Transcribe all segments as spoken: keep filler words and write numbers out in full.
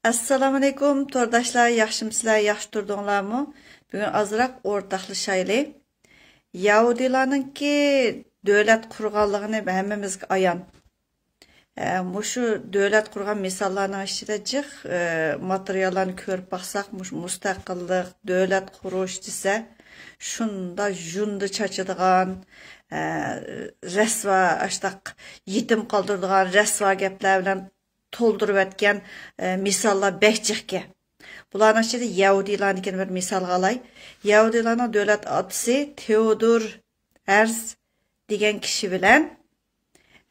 ئەسسالامۇئەلەيكۇم تورداشلار، ياخشىمۇسىلەر، ياخشى تۇردۇڭلارمۇ؟ بۈگۈن ئازراق ئورتاقلىشايلى. يەھۇدىيلارنىڭكى دۆلەت قۇرغانلىقىنى ھەممىمىزگە ئايان. ئە، مۇشۇ دۆلەت قۇرغان مىساللارنىڭ ئىچىدە جىق، ئە، ماتېرىياللارنى كۆرۈپ باقساق، مۇشۇ مۇستەقىللىق، دۆلەت قۇرۇش دېسە، شۇنداق ژۇندا چاچىدىغان، ئە، رەسۋا، ئاشتاق يېتىم قالدۇرىدىغان رەسۋا گەپلەر بىلەن تولدۇرۇۋەتكەن، ئە، مىساللار بەك جىقكەن. بۇلارنىڭ ئىچىدە يەھۇدىيلارنىڭكىنى بىر مىسالغا ئالاي. يەھۇدىيلارنىڭ دۆلەت ئاتىسى تېئودور ھەرز دېگەن كىشى بىلەن،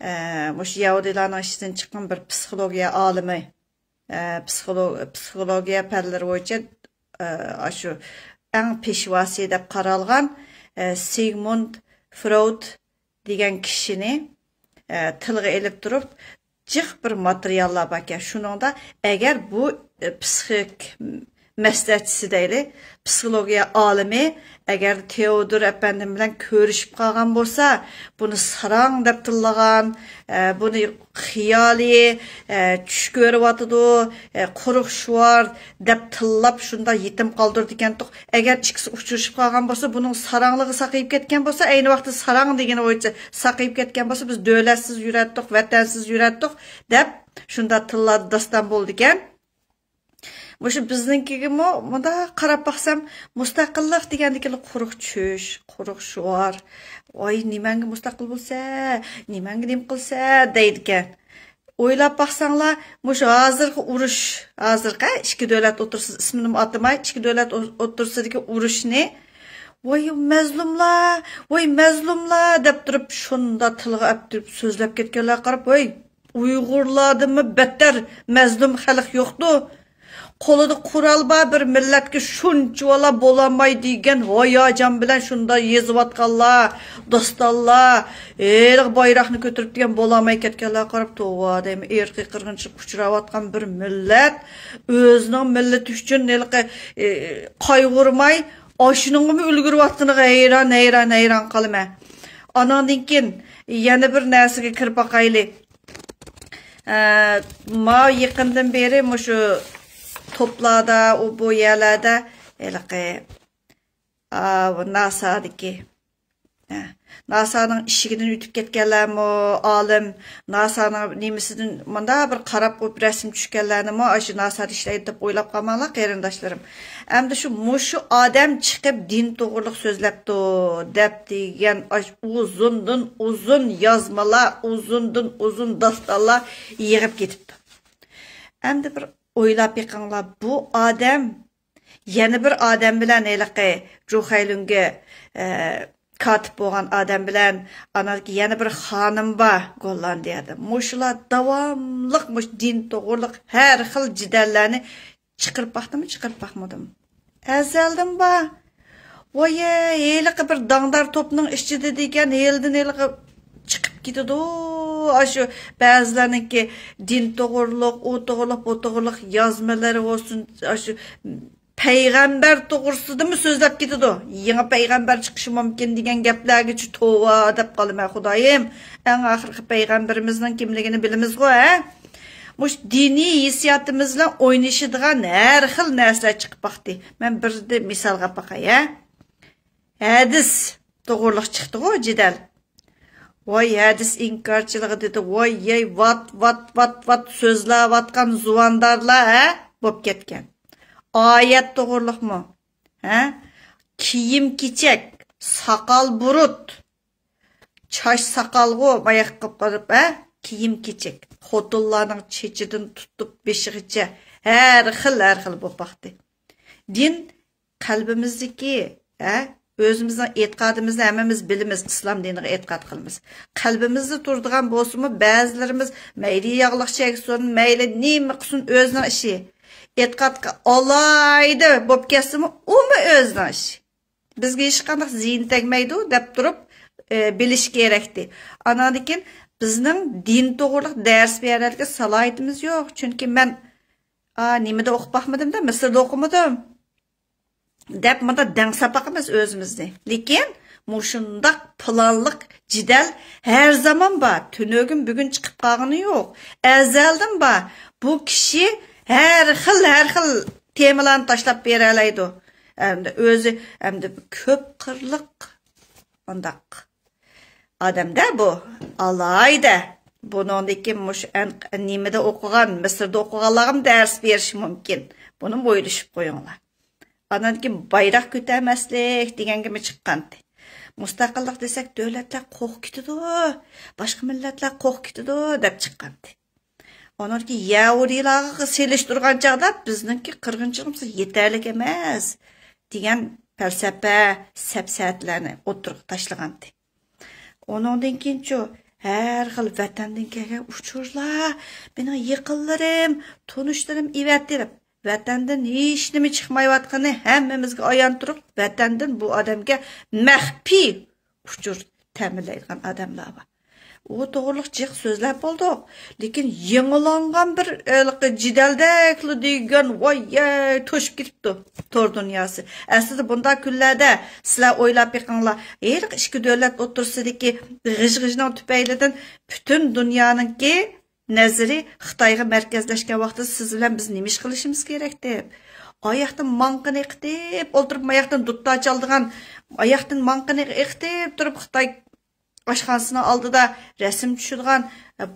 ئە، مۇشۇ يەھۇدىيلارنىڭ ئىچىدىن چىققان بىر پسىخولوگىيە ئالىمى، ئە، پسىخولو-، پسىخولوگىيە پەنلىرى بويىچە، ئە، ئاشۇ ئەڭ پېشۋاسى دەپ قارالغان، ئە، سىگمۇند فرويد دېگەن كىشىنى، ئە، تىلغا ئېلىپ تۇرۇپ، جىق بىر ماتېرىياللار باركەن. شۇنىڭدا ئەگەر بۇ، ئە، پسىخىك مەسلىھەتچىسى دەيلى، پسىخولوگىيە ئالىمى ئەگەر تېئودور ئەپەندىم بىلەن كۆرۈشۈپ قالغان بولسا، بۇنى ساراڭ دەپ تىللىغان، ئە، بۇنى خىيالىي، ئە، چۈش كۆرۈۋاتىدۇ، ئە، قۇرۇق شوئار دەپ تىللاپ شۇنداق يېتىم قالدۇرىدىكەنتۇق. ئەگەر ئىككىسى ئۇچرىشىپ قالغان بولسا، بۇنىڭ ساراڭلىقى ساقىيىپ كەتكەن بولسا، ئەينى ۋاقىتتا ساراڭ دېگىنى بويىچە ساقىيىپ كەتكەن بولسا، بىز دۆلەتسىز يۈرەتتۇق، ۋەتەنسىز يۈرەتتۇق دەپ شۇنداق تىللاپ داستان بولىدىكەن. مۇشۇ بىزنىڭكىگىمۇ مۇنداق قاراپ باقسام، مۇستەقىللىق دېگەندىكىلا قۇرۇق چۈش، قۇرۇق شوئار. ۋاي، نېمەڭگە مۇستەقىل بولسا، نېمەڭگە نېمە قىلسا دەيدىكەن. ئويلاپ باقساڭلار، مۇشۇ ھازىرقى ئۇرۇش، ھازىرقى ئىككى دۆلەت ئوتتۇرىسىدا، ئىسمىنىمۇ ئاتىماي، ئىككى دۆلەت ئو-، ئوتتۇرىسىدىكى ئۇرۇشنى، ۋاي مەزلۇملار، ۋاي مەزلۇملار دەپ تۇرۇپ، شۇنداق تىلغا ئەپ تۇرۇپ سۆزلەپ كەتكەنلەرگە قاراپ، ۋاي، ئۇيغۇرلاردىنمۇ بەتتەر مەزلۇم خەلق يوقتۇ. قولىدا قورال بار بىر مىللەتكە شۇنچىۋالا بولالماي دېگەن ھاياجان بىلەن شۇنداق يېزىۋاتقانلار، داستانلار، ھېلىقى بايراقنى كۆتۈرۈپ دېگەن بولالماي كەتكەنلەرگە قاراپ، توۋا دەيمەن، ئىرقىي قىرغىنچىلىققا ئۇچراۋاتقان بىر مىللەت ئۆزىنىڭ مىللىتى ئۈچۈن ھېلىقى، ئى، قايغۇرماي، ئاشۇنىڭغىمۇ ئۈلگۈرۈۋاتقىنىغا ھەيران، ھەيران، ھەيران قالىمەن. ئاناندىن كېيىن يەنە بىر نەرسىگە كىرىپ باقايلى. ئە، ماۋۇ يېقىندىن بېرى مۇشۇ توپلاردا، ئۇ بۇ يەرلەردە ھېلىقى، ئاۋۇ ناسادىكى، ئە، ناسانىڭ ئىشىكىدىن ئۆتۈپ كەتكەنلەرمۇ ئالىم، ناسانىڭ نېمىسىدىن مۇنداق بىر قاراپ قويۇپ رەسىم چۈشكەنلەرنىمۇ ئاشۇ ناسادا ئىشلەيدۇ دەپ ئويلاپ قالماڭلار، قېرىنداشلىرىم. ئەمدى شۇ مۇشۇ ئادەم چىقىپ دىن توغرىلىق سۆزلەپتۇ دەپ دېگەن ئاش-، ئۇزۇندىن ئۇزۇن يازمىلار، ئۇزۇندىن ئۇزۇن داستانلار يىغىپ كېتىپتۇ. ئەمدى بىر ئويلاپ بېقىڭلار، بۇ ئادەم يەنە بىر ئادەم بىلەن، ھېلىقى جۇخەيلۈنگە، ئە، كاتىپ بولغان ئادەم بىلەن، ئانىڭدىكى يەنە بىر خانىم بار گوللاندىيەدە. مۇشۇلار داۋاملىق مۇشۇ دىن توغرىلىق ھەر خىل جېدەللەرنى چىقىرىپ باقتىمۇ، چىقىرىپ باقمىدىمۇ؟ ئەزەلدىن بار. ۋايە، ھېلىقى بىر داڭدار توپنىڭ ئىچىدە دېگەن ھېلىدىن ھېلىقى چىقىپ كېتىدۇ. ئاشۇ بەزىلەرنىڭكى دىن توغرىلىق، ئۇ توغرىلىق، بۇ توغرىلىق يازمىلىرى بولسۇن، ئاشۇ پەيغەمبەر توغرىسىدىمۇ سۆزلەپ كېتىدۇ. يېڭى پەيغەمبەر چىقىشى مۇمكىن دېگەن گەپلەرگىچە توۋا دەپ قالىمەن، خۇدايىم. ئەڭ ئاخىرقى پەيغەمبىرىمىزنىڭ كىملىكىنى بىلىمىزغۇ، ھە؟ مۇشۇ دىنىي ھېسسىياتىمىز بىلەن ئوينىشىدىغان ھەر خىل نەرسىلەر چىقىپ باقتى. مەن بىردە مىسالغا باقاي، ھە؟ ھەدىس توغرىلىق چىقتىغۇ جېدەل. ۋاي، ھەدىس ئىنكارچىلىقى دېدى. ۋاي، يەي، ۋات، ۋات، ۋات، ۋات سۆزلەۋاتقان زۇۋاندارلار، ھە؟ بوپ كەتكەن. ئايەت توغرىلىقمۇ؟ ھە؟ كىيىم-كېچەك، ساقال-بۇرۇت، چاچ-ساقالغۇ، باياققا قىلىپ، ھە؟ كىيىم-كېچەك. خوتۇنلارنىڭ چېچىدىن تۇتۇپ بېشىغىچە ھەر خىل، ھەر خىل بوپ باقتى. دىن قەلبىمىزدىكى، ھە، ئۆزىمىزنىڭ ئېتىقادىمىزنى ھەممىمىز بىلىمىز، ئىسلام دىنىغا ئېتىقاد قىلىمىز. قەلبىمىزدە تۇرىدىغان بولسىمۇ، بەزىلىرىمىز مەيلى ياغلىق چەگسۇن، مەيلى نېمە قىلسۇن، ئۆزىنىڭ ئىشى. ئېتىقادقا ئالاھىدە بولۇپ كەتسىمۇ، ئۇمۇ ئۆزىنىڭ ئىشى. بىزگە ھېچقانداق زىيىنى تەگمەيدۇ، دەپ تۇرۇپ، ئى، بىلىش كېرەكتى. ئاناندىن كېيىن بىزنىڭ دىن توغرىلىق دەرس بېرەلىگە سالاھىيىتىمىز يوق. چۈنكى مەن، ئا، نېمىدە ئوقۇپ باقمىدىم-دە، مىسىردا ئوقۇمىدىم. دەپ مۇنداق دەڭسەپ باقىمىز ئۆزىمىزنى. لېكىن مۇشۇنداق پىلانلىق جېدەل ھەر زامان بار. تۈنۈگۈن، بۈگۈن چىقىپ قالغىنى يوق. ئەزەلدىن بار. بۇ كىشى ھەر خىل، ھەر خىل تېمىلارنى تاشلاپ بېرەلەيدۇ. ئەمدى ئۆزى، ئەمدى كۆپ قىرلىق ئۇنداق ئادەمدە بۇ. ئالاھىدە بۇنىڭدىكى مۇشۇ ئەن-، نېمىدە ئوقۇغان، مىسىردا ئوقۇغانلارغىمۇ دەرس بېرىشى مۇمكىن. بۇنى ئويلىشىپ قويۇڭلار. ئاندىن كېيىن بايراق كۆتەرمەسلىك دېگەنگىمۇ چىققانتى. مۇستەقىللىق دېسەك، دۆلەتلەر قورقۇپ كېتىدۇ، باشقا مىللەتلەر قورقۇپ كېتىدۇ دەپ چىققانتى. ئۇنىڭدىكى يەھۇدىيلارغا سېلىشتۇرغان چاغدا بىزنىڭكى قىرغىنچىلىقىمىز يېتەرلىك ئەمەس دېگەن پەلسەپە، سەپسەتىلەرنى ئوتتۇرىغا تاشلىغانتى. ئۇنىڭدىن كېيىنچۇ، ھەر خىل ۋەتەندىن كەلگەن ئۇچۇرلار، مېنىڭ يېقىنلىرىم، تونۇشلىرىم ئېۋەتتى دەپ، ۋەتەندىن ھېچنېمە چىقمايۋاتقىنى ھەممىمىزگە ئايان تۇرۇپ، ۋەتەندىن بۇ ئادەمگە مەخپىي ئۇچۇر تەمىنلەيدىغان ئادەملەر بار. ئۇ توغرىلىق جىق سۆزلەپ بولدۇق. لېكىن يېڭىلانغان بىر، ھېلىقى جېدەلدەكلا دېگەن، ۋاي يەي، توشۇپ كېتىپتۇ تور دۇنياسى. ئەسلىدە بۇنداق كۈنلەردە سىلەر ئويلاپ بېقىڭلار، ھېلىقى ئىككى دۆلەت ئوتتۇرىسىدىكى غىژ-غىژنىڭ تۈپەيلىدىن پۈتۈن دۇنيانىڭكى نەزىرى خىتايغا مەركەزلەشكەن ۋاقتىدا سىز بىلەن بىز نېمە ئىش قىلىشىمىز كېرەك دەپ. ئاياقتىن ماڭقىنى ئېقىتىپ ئولتۇرۇپ، ماياقتىن دۇتتا چالىدىغان، ئاياقتىن ماڭقىنى ئېقىتىپ تۇرۇپ خىتاي ئاشخانىسىنىڭ ئالدىدا رەسىم چۈشىدىغان،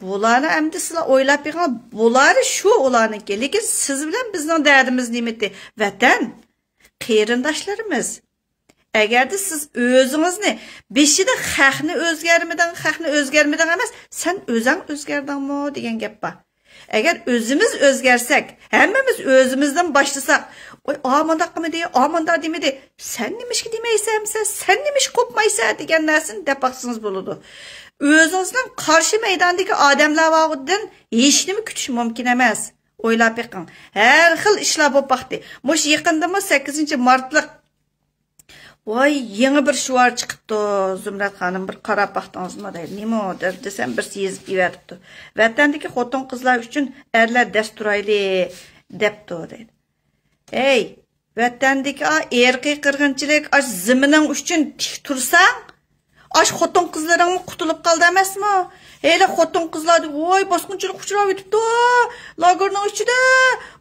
بۇلارنى ئەمدى سىلەر ئويلاپ بېقىڭلار، بۇلار شۇ ئۇلارنىڭكى. لېكىن سىز بىلەن بىزنىڭ دەردىمىز نېمىتى؟ ۋەتەن، قېرىنداشلىرىمىز. ئەگەردە سىز ئۆزىڭىزنى بېشىدا خەقنى ئۆزگەرمىدىڭ، خەقنى ئۆزگەرمىدىڭ ئەمەس، سەن ئۆزەڭ ئۆزگەردىڭمۇ دېگەن گەپ بار. ئەگەر ئۆزىمىز ئۆزگەرسەك، ھەممىمىز ئۆزىمىزدىن باشلىساق، ئوي، ئا مۇنداق قىلمىدى، ئا مۇنداق دېمىدى، سەن نېمىشقا دېمەيسەن، سەن، سەن نېمىشقا قوپمايسەن دېگەن نەرسىنى دەپ باقسىڭىز بولىدۇ. ئۆزىڭىزنىڭ قارشى مەيداندىكى ئادەملەر بارغۇدىن ھېچنېمە كۈتۈش مۇمكىن ئەمەس. ئويلاپ بېقىڭ، ھەر خىل ئىشلار بولۇپ باقتى. مۇشۇ يېقىندىمۇ سەككىزىنچى مارتلىق ۋاي، يېڭى بىر شوئار چىقىپتۇ، زۇمرەت خانىم، بىر قاراپ باقتىڭىزمۇ دەيدۇ. نېمە ئۇ دەپ دېسەم، بىرسى يېزىپ يېۋەرىپتۇ. ۋەتەندىكى خوتۇن-قىزلار ئۈچۈن ئەرلەر دەس تۇرايلى دەپتۇ دەيدۇ. ھەي، ۋەتەندىكى ئا ئىرقىي قىرغىنچىلىق، ئاش زېمىنىڭ ئۈچۈن تىك تۇرساڭ، ئاش خوتۇن-قىزلىرىڭمۇ قۇتۇلۇپ قالدى ئەمەسمۇ؟ ھېلى خوتۇن-قىزلار دېگەن، ۋاي، باسقۇنچىلىق ئۇچراۋېتىپتۇ، لاگېرنىڭ ئىچىدە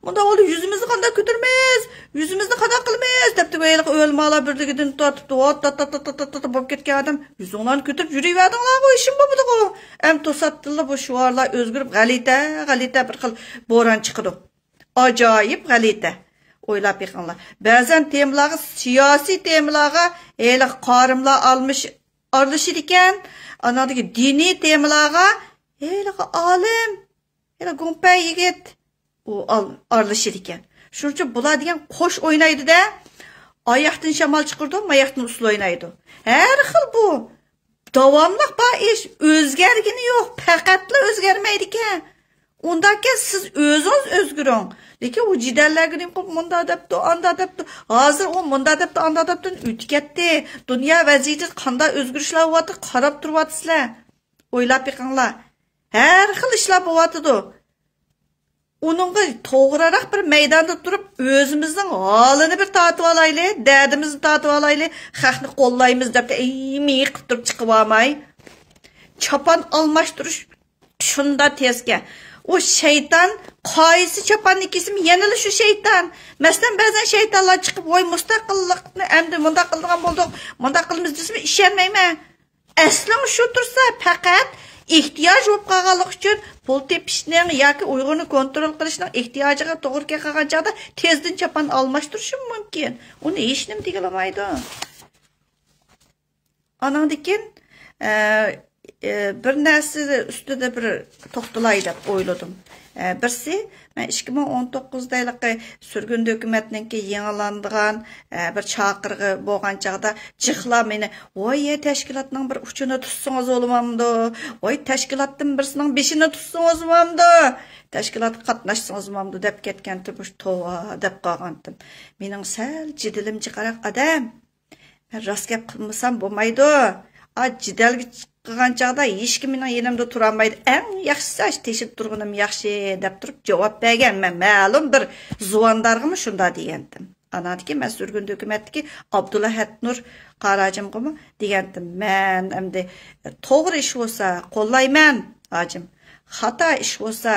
مۇنداق بولدى، يۈزىمىزنى قانداق كۆتۈرىمىز، يۈزىمىزنى قانداق قىلىمىز دەپتۇ. ھېلىقى ئۆلىمالار بىرلىكىدىن تارتىپتۇ، ۋات، تات، تات، تات، تات، تات بولۇپ كەتكەن ئادەم، يۈزۈڭلارنى كۆتۈرۈپ يۈرۈۋەردىڭلارغۇ، ئىشىم بولمىدىغۇ. ئەم توساتتىنلا بۇ شوئارلار ئۆزگىرىپ، غەلىتە، غەلىتە بىر خىل بوران چىقىدۇ. ئاجايىپ غەلىتە. ئويلاپ بېقىڭلار. بەزەن تېمىلارغا، سىياسىي تېمىلارغا ھېلىقى قارىملار ئالمىش-، ئارىلىشىدىكەن. ئاناندىكى دىنىي تېمىلارغا ھېلىقى ئالىم، ھېلى گۇڭپەي يىگىت ئۇ ئال-، ئارىلىشىدىكەن. شۇنىڭ ئۈچۈن بۇلار دېگەن قوش ئوينايدۇ-دە. ئاياقتىن شامال چىقىرىدۇ، ماياقتىن ئۇسسۇل ئوينايدۇ. ھەر خىل بۇ. داۋاملىق بار ئىش، ئۆزگەرگىنى يوق، پەقەتلا ئۆزگەرمەيدىكەن. ئۇنداقكەن سىز ئۆزىڭىز ئۆزگىرىڭ. لېكىن ئۇ جېدەللەرگە نېمە قىلىپ مۇندا دەپتۇ، ئاندا دەپتۇ، ھازىر ئۇ مۇندا دەپتۇ، ئاندا دەپتۇ، ئۆتۈپ كەتتى. دۇنيا ۋەزىيىتىدە قانداق ئۆزگىرىشلەر بولۇۋاتىدۇ، قاراپ تۇرۇۋاتىسىلەر. ئويلاپ بېقىڭلار. ھەر خىل ئىشلار بولۇۋاتىدۇ. ئۇنىڭغا توغراراق بىر مەيداندا تۇرۇپ، ئۆزىمىزنىڭ ھالىنى بىر تارتىۋالايلى، دەردىمىزنى تارتىۋالايلى، خەقنى قوللايمىز دەپ، ئەي، مىيىق قىلىپ تۇرۇپ چىقىۋالماي. چاپان ئالماشتۇرۇش شۇنداق تەسكە. ئۇ شەيتان، قايسى چاپاننى كىيسىمۇ يەنىلا شۇ شەيتان. مەسىلەن، بەزەن شەيتانلار چىقىپ، ۋاي، مۇستەقىللىقنى ئەمدى مۇنداق قىلىدىغان بولدۇق، مۇنداق قىلىمىز دېسىمۇ ئىشەنمەيمەن. ئەسلىڭ شۇ تۇرسا، پەقەت ئېھتىياج بولۇپ قالغانلىقى ئۈچۈن پۇل تېپىشنىڭ ياكى ئۇيغۇرنى كونترول قىلىشنىڭ ئېھتىياجىغا توغرا كەلگەن چاغدا تېزدىن چاپان ئالماشتۇرۇشىمۇ مۇمكىن. ئۇنى ھېچنېمە دېيەلمەيدۇ. ئانىڭدىن كېيىن، ئە، ئە، بىر نەرسە ئۈستىدە بىر توختىلاي دەپ ئويلىدىم. ئە، بىرسى، مەن ئىككى مىڭ ئون توققۇزدا ھېلىقى سۈرگۈندە ھۆكۈمەتنىڭكى يېڭىلاندىغان، ئە، بىر چاقىرىقى بولغان چاغدا جىقلار مېنى، ۋاي، تەشكىلاتنىڭ بىر ئۇچىنى تۇتسىڭىز بولمامدۇ؟ ۋاي، تەشكىلاتتىن بىرسىنىڭ بېشىنى تۇتسىڭىز بولمامدۇ؟ تەشكىلاتقا قاتناشسىڭىز بولمامدۇ دەپ كەتكەنتىم، مۇشۇ توۋا دەپ قالغانتىم. مېنىڭ سەل جېدىلىم جىقراق ئادەم. مەن راست گەپ قىلمىسام بولمايدۇ. ئا، جېدەلگە چىققان چاغدا ھېچكىم مېنىڭ يېنىمدا تۇرالمايدۇ. ئەڭ ياخشىسى ئاشۇ تېشىدا تۇرغىنىم ياخشى دەپ تۇرۇپ جاۋاب بەرگەن. مەن مەلۇم بىر زۇۋاندارغىمۇ شۇنداق دېگەنتىم. ئاناندىكىن مەن سۈرگۈندە ھۆكۈمەتتىكى ئابدۇللا ھەتنۇر قارا ھاجىمغىمۇ دېگەنتىم. مەن ئەمدى توغرا ئىش بولسا قوللايمەن، ھاجىم. خاتا ئىش بولسا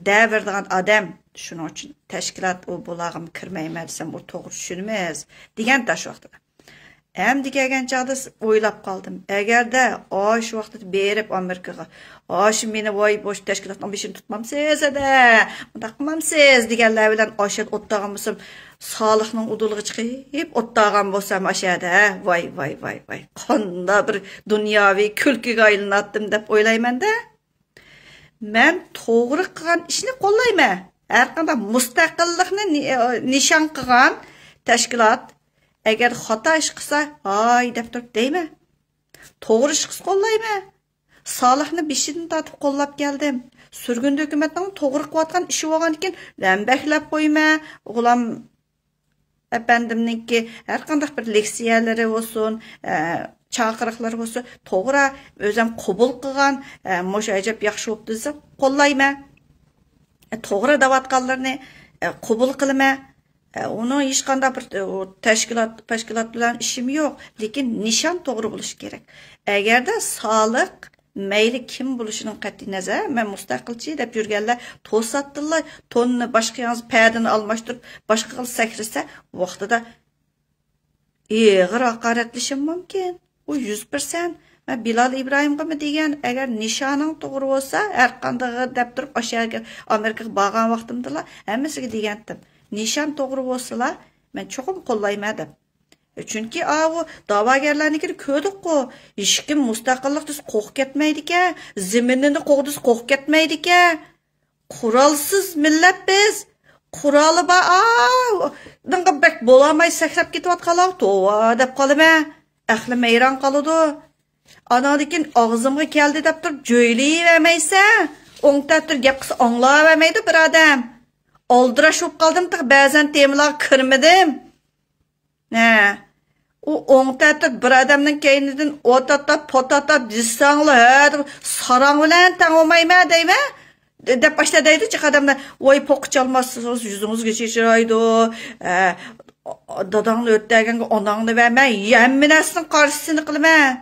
دەۋېرىدىغان ئادەم. شۇنىڭ ئۈچۈن تەشكىلات ئۇ بۇلارغىمۇ كىرمەيمەن دېسەم، ئۇ توغرا چۈشىنىمىز دېگەنتى شۇ ۋاقتىدا. ئەمدى كەلگەن چاغدا ئويلاپ قالدىم، ئەگەردە ئاشۇ ۋاقتىدا بېرىپ ئامېرىكىغا، ئاشۇ مېنى ۋاي بوش تەشكىلاتنىڭ بېشىنى تۇتمامسىز ھەدە، مۇنداق قىلمامسىز دېگەنلەر بىلەن ئاشۇ يەردە ئولتۇرغان بولسام، سالىھنىڭ ئۇدۇلىغا چىقىپ ئولتۇرغان بولسام ئاشۇ يەردە، ۋاي ۋاي ۋاي ۋاي، قانداق بىر دۇنياۋى كۈلكىگە ئايلىناتتىم دەپ ئويلايمەن-دە. مەن توغرا قىلغان ئىشنى قوللايمەن. ھەرقانداق مۇستەقىللىقنى نى-، نىشان قىلغان تەشكىلات ئەگەر خاتا ئىش قىلسا، ھاي دەپ تۇرۇپ دەيمەن. توغرا ئىش قىلسا قوللايمەن. سالىھنى بېشىدىن تارتىپ قوللاپ كەلدىم. سۈرگۈندە ھۆكۈمەتنىڭ توغرا قىلىۋاتقان ئىشى بولغاندىكىن، لەمبەكلەپ قويمە، ئوغلام ئەپەندىمنىڭكى ھەر قانداق بىر لېكسىيەلىرى بولسۇن، ئە، چاقىرىقلىرى بولسۇن، توغرا، ئۆزۈم قوبۇل قىلغان، ئە، مۇشۇ ئەجەب ياخشى بوپتۇ دېسە، قوللايمەن. ئە، توغرا دەۋاتقانلىرىنى، ئە، قوبۇل قىلىمەن. ئە، ئۇنىڭ ھېچقانداق بىر، ئۇ تەشكىلات، پەشكىلات بىلەن ئىشىم يوق. لېكىن نىشان توغرا بولۇشى كېرەك. ئەگەردە سالىھ مەيلى كىم بولۇشىدىن قەتئىينەزەر، مەن مۇستەقىلچى دەپ يۈرگەنلەر توساتتىنلا توننى باشقا ياڭزا پەدىنى ئالماشتۇرۇپ، باشقا خىل سەكرىسە، ۋاقتىدا ئېغىر ھاقارەتلىشىم مۇمكىن. ئۇ يۈز پىرسەنت. مەن بىلال ئىبراھىمغىمۇ دېگەن، ئەگەر نىشانىڭ توغرا بولسا، ھەرقاندىقىغا دەپ تۇرۇپ، ئاشۇ يەرگە، ئامېرىكىغا بارغان ۋاقتىمدىلا ھەممىسىگە دېگەنتىم. نىشان توغرا بولسىلا، مەن چوقۇم قوللايمەن دەپ. چۈنكى ئاۋۇ دەۋاگەرلەرنىڭكىنى كۆردۇققۇ، ھېچكىم مۇستەقىللىق دېسە قورقۇپ كەتمەيدىكەن، زېمىنىنى قوغدىسا قورقۇپ كەتمەيدىكەن. قورالسىز مىللەت بىز. قورالى بار، ئاۋۇ، دىڭغا بەك بولالماي سەكرەپ كېتىۋاتقانلار، توۋا دەپ قالىمەن. ئەقلىم ھەيران قالىدۇ. ئاناندىن كېيىن ئاغزىمغا كەلدى دەپ تۇرۇپ جۆيلىيىۋەرمەيسەن. ئوڭ تەتۈر گەپ قىلسا ئاڭلاۋەرمەيدۇ بىر ئادەم. ئالدىراش بولۇپ قالدىم، تېخى بەزەن تېمىلارغا كىرمىدىم. ھە. ئۇ ئوڭ تەتۈر بىر ئادەمنىڭ كەينىدىن ئوتاتا، پوتاتا دېسەڭلا، ھە، دەپ ساراڭ بىلەن تەڭ بولمايمەن دەيمەن. دەپ باشتا دەيدۇ جىق ئادەملەر، ۋاي، پوققا چالماسىڭىز يۈزىڭىزگە چىچىرايدۇ، ئە، داداڭنى ئۆتتەگەنگە ئاناڭنى بەرمە، ھەممە نەرسىنىڭ قارشىسىنى قىلىمەن.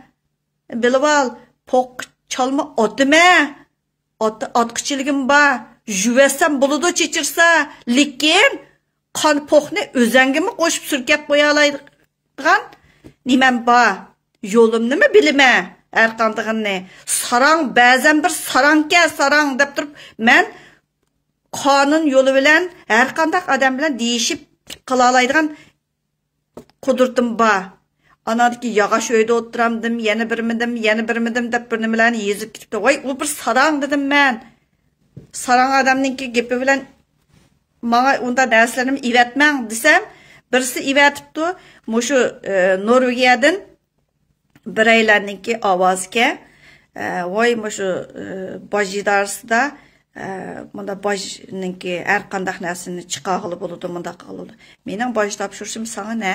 بىلىۋال، پوققا چالما ئاتىمەن. ئات-، ئاتقۇچىلىكىم بار. يۇۋەسەم بولىدۇ چېچىرسا. لېكىن قان پوقنى ئۆزەڭگىمۇ قوشۇپ سۈركەپ قويالايدىغان نېمەم بار. يولۇمنىمۇ بىلىمەن. ھەرقاندىغىنىنى. ساراڭ، بەزەن بىر ساراڭكەن، ساراڭ دەپ تۇرۇپ، مەن قانۇن يولى بىلەن ھەرقانداق ئادەم بىلەن دېيىشىپ قىلالايدىغان قۇدرىتىم بار. ئانادىكى ياغاچ ئۆيدە ئولتۇرامدىم، يەنە بىرمىدىم، يەنە بىرمىدىم دەپ بىر نېمىلەرنى يېزىپ كېتىپتۇ. ۋاي، ئۇ بىر ساراڭ دېدىم مەن. ساراڭ ئادەمنىڭكى گېپى بىلەن ماڭا ئۇنداق نەرسىلەرنى ئېۋەتمەڭ دېسەم، بىرسى ئېۋەتىپتۇ. مۇشۇ، ئە، نورۋېگىيەدىن بىرەيلەننىڭكى ئاۋازىكەن. ئە، ۋاي، مۇشۇ، ئە، باج ئىدارىسىدا، ئە، مۇنداق باجنىڭكى ھەر قانداق نەرسىنى چىقارغىلى بولىدۇ، مۇنداق قىلغىلى بولىدۇ. مېنىڭ باج تاپشۇرۇشۇم ساڭا نە؟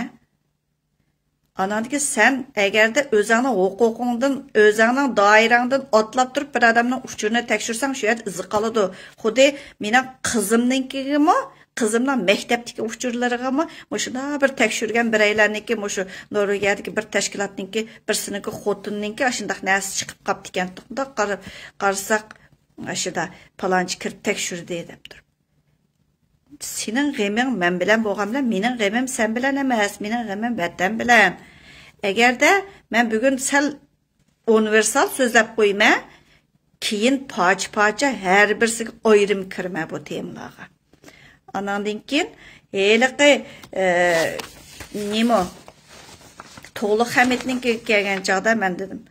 ئاناندىكى سەن ئەگەردە ئۆزۈڭنىڭ ھوقۇقۇڭدىن، ئۆزۈڭنىڭ دائىرەڭدىن ئاتلاپ تۇرۇپ بىر ئادەمنىڭ ئۇچۇرىنى تەكشۈرسەڭ، شۇ يەردە ئىزى قالىدۇ. خۇددى مېنىڭ قىزىمنىڭكىگىمۇ، قىزىمنىڭ مەكتەپتىكى ئۇچۇرلىرىغىمۇ مۇشۇنداق بىر تەكشۈرگەن بىرەيلەرنىڭكى، مۇشۇ نورۋېگىيەدىكى بىر تەشكىلاتنىڭكى، بىرسىنىڭكى خوتۇنىنىڭكى ئاشۇنداق نەرسە چىقىپ قاپتىكەن. توقتا قارا-، قارىساق، ئاشۇدا پالانچى كىرىپ تەكشۈردى دەپ تۇرۇپ. سېنىڭ غېمىڭ مەن بىلەن بولغان بىلەن، مېنىڭ غېمىم سەن بىلەن ئەمەس، مېنىڭ غېمىم ۋەتەن بىلەن. ئەگەردە مەن بۈگۈن سەل ئۇنىۋېرسال سۆزلەپ قويىمەن، كېيىن پارچە-پارچە ھەر بىرسىگە ئايرىم كىرىمەن بۇ تېمىلارغا. ئاناندىن كېيىن ھېلىقى، ئە، نېمە، تۇغلۇق خەمىتنىڭكىگە كەلگەن چاغدا مەن دېدىم،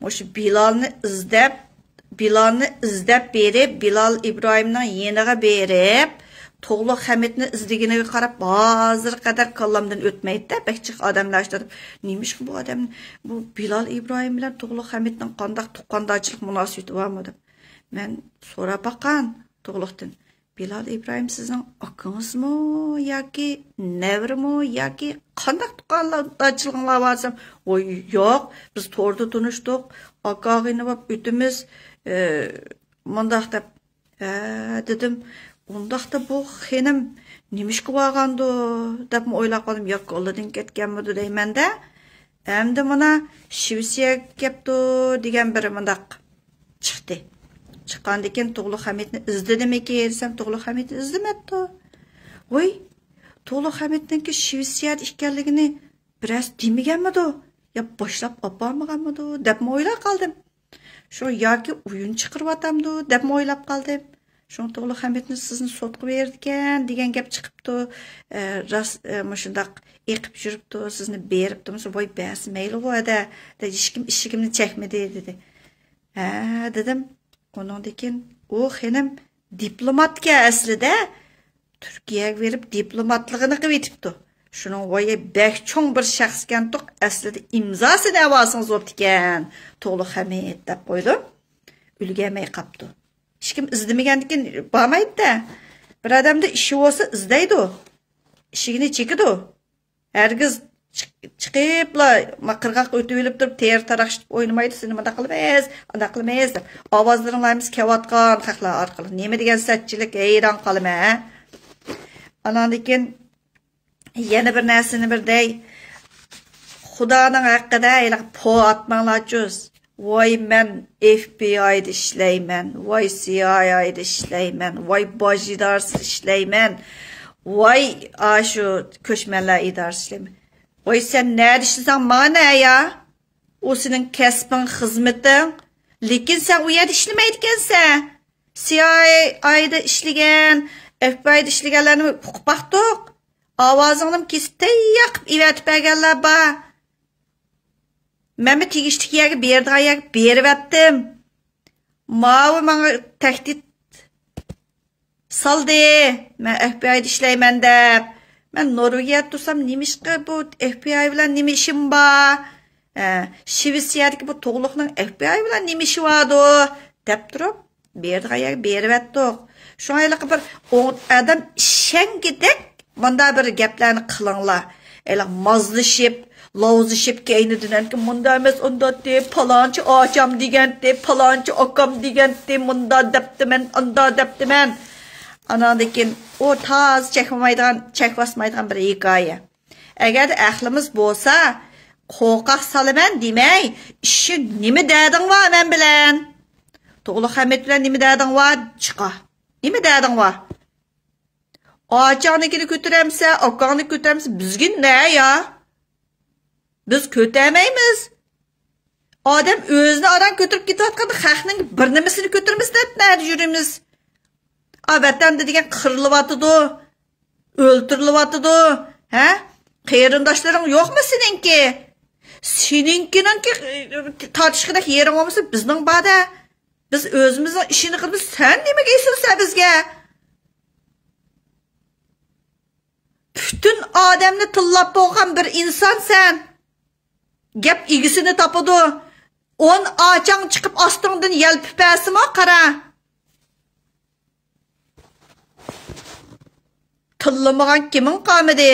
مۇشۇ بىلالنى ئىزدەپ، بىلالنى ئىزدەپ بېرىپ، بىلال ئىبراھىمنىڭ يېنىغا بېرىپ، تۇغلۇق خەمىتنى ئىزدىگىنىگە قاراپ، ھازىرغا قەدەر كاللامدىن ئۆتمەيتتى. بەك جىق ئادەملەر شۇنداق، نېمىشقا بۇ ئادەم، بۇ بىلال ئىبراھىم بىلەن تۇغلۇق خەمىتنىڭ قانداق تۇغقاندارچىلىق مۇناسىۋىتى بارمۇ دەپ. مەن سوراپ باققان تۇغلۇقتىن. بىلال ئىبراھىم سىزنىڭ ئاكىڭىزمۇ ياكى نەۋرىمۇ ياكى قانداق تۇغقانلار-، داچىلىقىڭلار بار دېسەم، ۋوي، ياق، بىز توردا تونۇشتۇق، ئاكا-ئاغىنە بولۇپ ئۆتىمىز، ئى، مۇنداق دەپ، ھە، دېدىم، ئۇنداقتا بۇ خېنىم نېمىشقا بارغاندۇ دەپمۇ ئويلاپ قالدىم، ياكى ئاللىدىن كەتكەنمىدۇ دەيمەن-دە، ئەمدى مانا شىۋېتسىيەگە كەپتۇ دېگەن بىر مۇنداق چىقتى. چىققاندىن كېيىن تۇغلۇق خەمىتنى ئىزدىدىمىكىن دېسەم، تۇغلۇق خەمىتنى ئىزدىمەپتۇ. ۋوي، تۇغلۇق خەمىتنىڭكى شىۋېتسىيەدە ئىكەنلىكىنى بىرەرسى دېمىگەنمىدۇ؟ يا باشلاپ ئاپارمىغانمىدۇ دەپمۇ ئويلاپ قالدىم. شۇ ياكى ئويۇن چىقىرىۋاتامدۇ دەپمۇ ئويلاپ قالدىم. شۇڭا تۇغلۇق خەمىتنى سىزنى سوتقا بېرىدىكەن دېگەن گەپ چىقىپتۇ. ئە، راست، ئە، مۇشۇنداق ئېقىپ يۈرۈپتۇ، سىزنى بېرىپتۇ. ۋاي، بەرسە مەيلىغۇ ھەدە، ھېچكىم ئىشىكىمنى چەكمىدى، دېدى. ھە، دېدىم. ئۇنىڭدىن كېيىن، ئۇ خېنىم دىپلوماتكەن ئەسلىدە، تۈركىيەگە بېرىپ دىپلوماتلىقىنى قىلىۋېتىپتۇ. شۇنىڭ ۋايى بەك چوڭ بىر شەخسكەنتۇق، ئەسلىدە ئىمزاسىنى ئەۋالسىڭىز بوپتىكەن، تۇغلۇق خەمىت دەپ قويدۇم. ئۈلگەرمەي قاپتۇ. ھېچكىم ئىزدىمىگەندىكىن بارمايدۇ-دە. بىر ئادەمدە ئىشى بولسا ئىزدەيدۇ. ئىشىكىنى چېكىدۇ. ھەرگىز چىق-، چىقىپلا ما قىرغاققا ئۆتۈۋېلىپ تۇرۇپ، تېرە تاراقشىتىپ ئوينىمايدۇ، سېنى مۇنداق قىلىمىز، ئانداق قىلىمىز دەپ. ئاۋازلىرىڭلار ھەممىسى كېلىۋاتقان خەقلەر ئارقىلىق. نېمە دېگەن سەتچىلىك، ھەيران قالىمەن، ھە؟ ئاناندىن كېيىن يەنە بىر نەرسىنى بىر دەي. خۇدانىڭ ھەققىدە ھېلىقى پو ئاتماڭلارچۇ. ۋاي، مەن ئېف بى ئايدا ئىشلەيمەن، ۋاي، سى ئاي ئايدا ئىشلەيمەن، ۋاي، باج ئىدارىسىدا ئىشلەيمەن، ۋاي، ئاشۇ كۆچمەنلەر ئىدارىسىدا ئىشلەيمەن. ۋاي، سەن نەدە ئىشلىسەڭ، ماڭا نە يا؟ ئۇ سېنىڭ كەسپىڭ، خىزمىتىڭ. لېكىن سەن ئۇ يەردە ئىشلىمەيدىكەنسەن. سى ئاي ئايدا ئىشلىگەن، ئېف بى ئايدا ئىشلىگەنلەرنى ئۇقۇپ باقتۇق. ئاۋازىڭنىمۇ كېسىپ تەييار قىلىپ ئېۋەتىپ بەرگەنلەر بار. مەنمۇ تېگىشلىك يەرگە، بېرىدىغان يەرگە بېرىۋەتتىم. ماۋۇ ماڭا تەھدىت سالدى، مەن ئەف بى ئايدا ئىشلەيمەن دەپ. مەن نورۋېگىيەدە تۇرسام، نېمىشقا بۇ ئەف بى ئاي بىلەن نېمە ئىشىم بار؟ ھە، شىۋېتسىيەدىكى بۇ تۇغلۇقنىڭ ئەف بى ئاي بىلەن نېمە ئىشى باردۇ؟ دەپ تۇرۇپ، بېرىدىغان يەرگە بېرىۋەتتۇق. شۇڭا ھېلىقى بىر ئوڭ-، ئادەم ئىشەنگۈدەك مۇنداق بىر گەپلەرنى قىلىڭلار. ھېلىقى مازلىشىپ، لاۋزىشىپ، كەينىدىن ئەنكى مۇنداق ئەمەس، ئۇنداق دەپ، پالانچى ئاچام دېگەنتى، پالانچى ئاكام دېگەنتى، مۇنداق دەپتىمەن، ئانداق دەپتىمەن. ئاناندىن كېيىن ئۇ تازا چەكمەيدىغان، چەك باسمايدىغان بىر ھېكايە. ئەگەردە ئەقلىمىز بولسا، قورقاق سالىمەن دېمەي، ئىششى نېمە دەردىڭ بار مەن بىلەن؟ تۇغلۇق خەمىت بىلەن نېمە دەردىڭ بار؟ چىقا. نېمە دەردىڭ بار؟ ئاچاڭنىڭكىنى كۆتۈرەمسە، ئاكاڭنى كۆتۈرەمسە، بىزگە نە يا؟ بىز كۆتەرمەيمىز. ئادەم ئۆزىنى ئاران كۆتۈرۈپ كېتىۋاتقاندا، خەقنىڭ بىر نېمىسىنى كۆتۈرمىسە دەپ نەدە يۈرىمىز؟ ئا، ۋەتەندە دېگەن قىرىلىۋاتىدۇ، ئۆلتۈرۈلۈۋاتىدۇ، ھە؟ قېرىنداشلىرىڭ يوقمۇ سېنىڭكى؟ سېنىڭكىنىڭكى، ئى، تارتىشقۇدەك يېرىڭ بولمىسا، بىزنىڭ بار-دە. بىز ئۆزىمىزنىڭ ئىشىنى قىلىمىز، سەن نېمىگە ئېسىلسە بىزگە؟ پۈتۈن ئادەمنى تىللاپ بولغان بىر ئىنسان سەن. گەپ ئىگىسىنى تاپىدۇ. ئون ئاچاڭ چىقىپ ئاستىڭدىن يەلپۈپ بەرسىمۇ قارا. تىللىمىغان كىمىڭ قالمىدى؟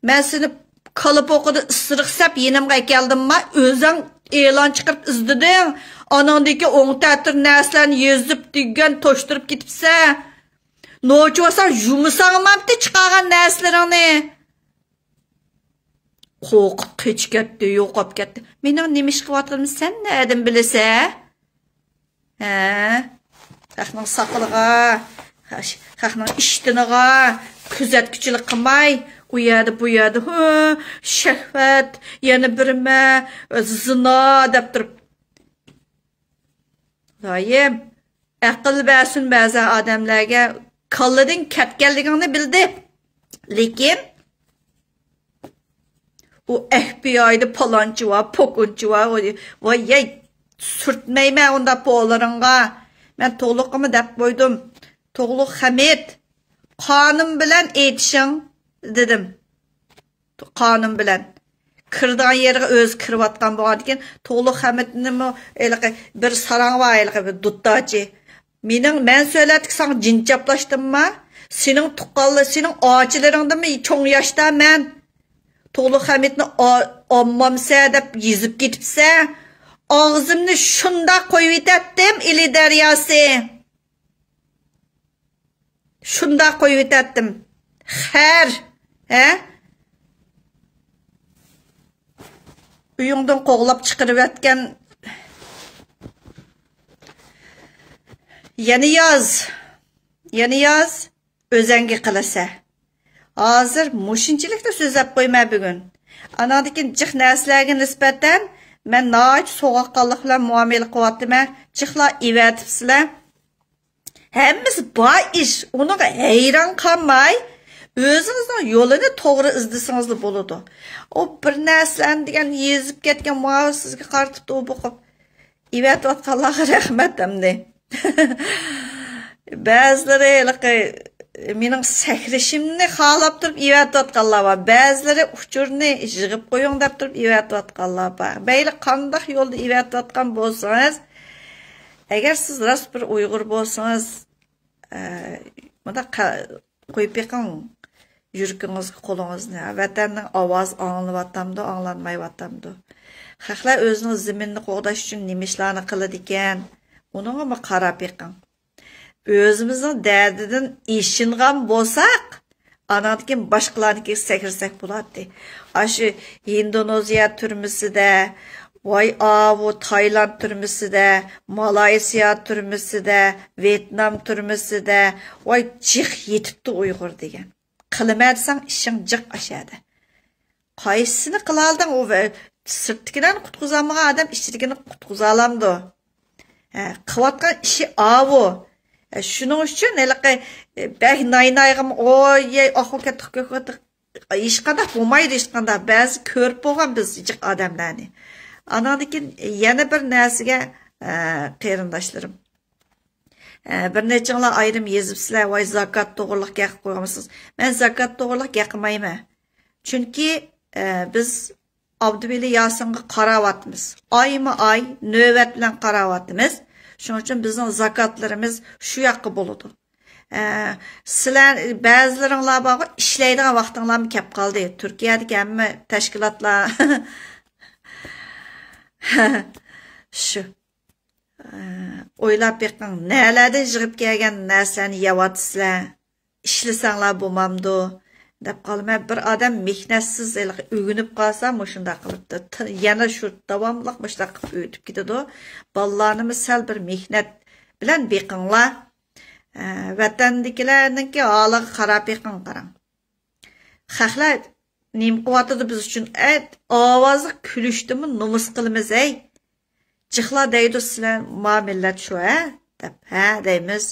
مەن سېنى كالا پوقىدا ئىسرىق سەپ يېنىمغا ئەكەلدىمما؟ ئۆزۈڭ ئېلان چىقىرىپ ئىزدىدىڭ. ئانىڭدىكى ئوڭ تەتۈر نەرسىلەرنى يېزىپ دېگەن توشتۇرۇپ كېتىپسەن. نوچى بولساڭ يۇمىساڭمامتى چىقارغان نەرسىلىرىڭنى؟ قورقۇپ قېچىپ كەتتى، يوقاپ كەتتى. مېنىڭ نېمە ئىش قىلىۋاتقىنىمنى سەن نەدىن بىلىسەن؟ ھە؟ خەقنىڭ ساقىلىغا، خەقنىڭ ئىشتىنىغا كۆزەتكۈچىلىك قىلماي، ئۇ يەردە، بۇ يەردە، ھە، شەھۋەت، يەنە بىرمە، زىنا دەپ تۇرۇپ. خۇدايىم، ئەقىل بەرسۇن بەزى ئادەملەرگە، كاللىدىن كەتكەنلىكىڭنى بىلدى. لېكىن ئۇ ئەف بى ئايدا پالانچى بار، پوكۇنچى بار، ۋاي، ۋاي، يەي، سۈرتمەيمەن ئۇنداق پولىرىڭغا. مەن تۇغلۇققىمۇ دەپ قويدۇم. تۇغلۇق خەمىت، قانۇن بىلەن ئېيتىشىڭ، دېدىم. قانۇن بىلەن. كىرىدىغان يېرىگە ئۆزى كىرىۋاتقان بولغاندىكىن، تۇغلۇق خەمىتنىمۇ ھېلىقى بىر ساراڭ بار، ھېلىقى بىر دۇتتاچى. مېنىڭ، مەن سۆلەتتىكى ساڭا جىن چاپلاشتىمما؟ سېنىڭ تۇغقانلىرىڭ، سېنىڭ ئاچىلىرىڭدىنمۇ چوڭ ياشتا مەن. تۇغلۇق خەمىتنى ئا-، ئالمامسە دەپ يېزىپ كېتىپسە، ئاغزىمنى شۇنداق قويۇۋېتەتتىم، ئىلى دەرياسى. شۇنداق قويۇۋېتەتتىم. خەر، ھە؟ ئۆيۈڭدىن قوغلاپ چىقىرىۋەتكەن يەنە ياز، يەنە ياز، ئۆزەڭگە قىلىسە. ھازىر مۇشۇنچىلىكلا سۆزلەپ قويمە بۈگۈن. ئاناندىن كېيىن جىق نەرسىلەرگە نىسبەتەن مەن ناھايىتى سوغۇققانلىق بىلەن مۇئامىلە قىلىۋاتىمەن. جىقلا ئېۋەتىپسىلەر. ھەممىسى بار ئىش. ئۇنىڭغا ھەيران قالماي، ئۆزىڭىزنىڭ يولىنى توغرا ئىزدىسىڭىزلا بولىدۇ. ئۇ بىر نەرسىلەرنى دېگەن يېزىپ كەتكەن ماۋۇ سىزگە قارىتىپتۇ بۇ قىپ. ئېۋەتىۋاتقانلارغا رەھمەت ئەمدى. بەزىلىرى ھېلىقى مېنىڭ سەكرىشىمنى خالاپ تۇرۇپ ئېۋەتىۋاتقانلار بار. بەزىلىرى ئۇچۇرنى يىغىپ قويۇڭ دەپ تۇرۇپ ئېۋەتىۋاتقانلار بار. مەيلى قانداق يولدا ئېۋەتىۋاتقان بولسىڭىز، ئەگەر سىز راست بىر ئۇيغۇر بولسىڭىز، ئە، مۇنداق قا-، قويۇپ بېقىڭ. يۈرىكىڭىزگە قولىڭىزنى. ۋەتەننىڭ ئاۋازى ئاڭلىنىۋاتامدۇ، ئاڭلانمايۋاتامدۇ؟ خەقلەر ئۆزىنىڭ زېمىنىنى قوغداش ئۈچۈن نېمە ئىشلارنى قىلىدىكەن؟ ئۇنىڭغىمۇ قاراپ بېقىڭ. ئۆزىمىزنىڭ دەردىدىن ئېچىنغان بولساق، ئاناندىن كېيىن باشقىلارنىڭكىگە سەكرىسەك بولاتتى. ئاشۇ ھىندونېزىيە تۈرمىسىدە، ۋاي ئاۋۇ تايلاند تۈرمىسىدە، مالايسىيا تۈرمىسىدە، ۋيېتنام تۈرمىسىدە، ۋاي جىق يېتىپتۇ ئۇيغۇر دېگەن. قىلىمەن دېسەڭ ئىشىڭ جىق ئاشەدە. قايسىسىنى قىلالىدىڭ؟ ئۇ ۋە-، سىرتتىكىلەرنى قۇتقۇزالمىغان ئادەم ئىچىدىكىنى قۇتقۇزالامدۇ؟ ھە، قىلىۋاتقان ئىشى ئاۋۇ. ھە، شۇنىڭ ئۈچۈن ھېلىقى، ئە، بەك ناي-نايغىمۇ، ئوي، يەي، ئاقۇ كەتتۇق، كۆكۈۋاتتۇق. ھېچقانداق بولمايدۇ، ھېچقانداق. بەزى كۆرۈپ بولغان بىز جىق ئادەملەرنى. ئاناندىن كېيىن يەنە بىر نەرسىگە، ئە، قېرىنداشلىرىم. ئە، بىر نەچچىڭلار ئايرىم يېزىپسىلەر، ۋاي، زاكات توغرىلىق گەپ قىلىپ قويغانمىسىز؟ مەن زاكات توغرىلىق گەپ قىلمايمەن. چۈنكى، ئە، بىز ئابدۇۋەلى ياسىنغا قاراۋاتىمىز. ئايمۇ ئاي نۆۋەت بىلەن قاراۋاتىمىز. شۇنىڭ ئۈچۈن بىزنىڭ زاكاتلىرىمىز شۇ ياققا بولىدۇ. ئە، سىلەر، بەزىلىرىڭلار بارغۇ، ئىشلەيدىغان ۋاقتىڭلارمۇ كەپ قالدى. تۈركىيەدىكى ھەممە تەشكىلاتلار شۇ. ئە، ئويلاپ بېقىڭ، نەلەردىن يىغىپ كەلگەن نەرسىلەرنى يەۋاتىسىلەر؟ ئىشلىسەڭلار بولمامدۇ؟ دەپ قالىمەن. بىر ئادەم مېھنەتسىز ھېلىقى ئۆگىنىپ قالسا، مۇشۇنداق قىلىپتۇ. ت-، يەنە شۇ داۋاملىق مۇشۇنداق قىلىپ ئۆتۈپ كېتىدۇ. بالىلارنىمۇ سەل بىر مېھنەت بىلەن بېقىڭلار. ئە، ۋەتەندىكىلەرنىڭكى ھالىغا قاراپ بېقىڭ، قاراڭ. خەقلەر نېمە قىلىۋاتىدۇ بىز ئۈچۈن؟ ئەت، ئاۋازلىق كۈلۈشتىنمۇ نومۇس قىلىمىز، ھەي. جىقلا دەيدۇ، سىلەر ما مىللەت شۇ، ھە؟ دەپ، ھە دەيمىز.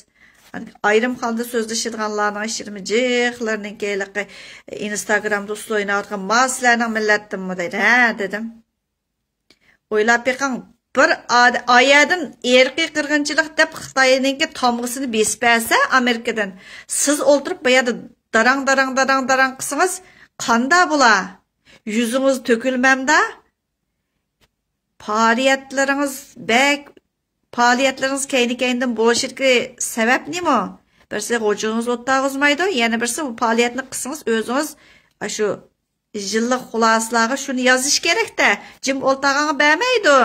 ئايرىم خانىدا سۆزلىشىدىغانلارنىڭ ئىچىدىمۇ جىقلىرىنىڭكى ھېلىقى ئىنستاگرامدا ئۇسسۇل ئويناۋاتقان ما سىلەرنىڭ مىللەتتىنمۇ دەيدۇ، ھە دېدىم. ئويلاپ بېقىڭ، بىر ئاد-، ئايەدىن ئىرقىي قىرغىنچىلىق دەپ خىتاينىڭكى تامغىسىنى بېسىپ بەرسە ئامېرىكىدىن، سىز ئولتۇرۇپ بۇ يەردە داراڭ، داراڭ، داراڭ، داراڭ قىلسىڭىز قاندا بولا؟ يۈزىڭىز تۆكۈلمەمدا؟ پائالىيەتلىرىڭىز بەك، پائالىيەتلىرىڭىز كەينى-كەينىدىن بولۇشىدىكى سەۋەب نېمە؟ بىرسى غوجىڭىز ئوتتاغۇزمايدۇ، يەنە بىرسى بۇ پائالىيەتنى قىلسىڭىز ئۆزىڭىز ئاشۇ يىللىق خۇلاسىلارغا شۇنى يازىش كېرەك-دە، جىم ئولتۇرغانغا بەرمەيدۇ.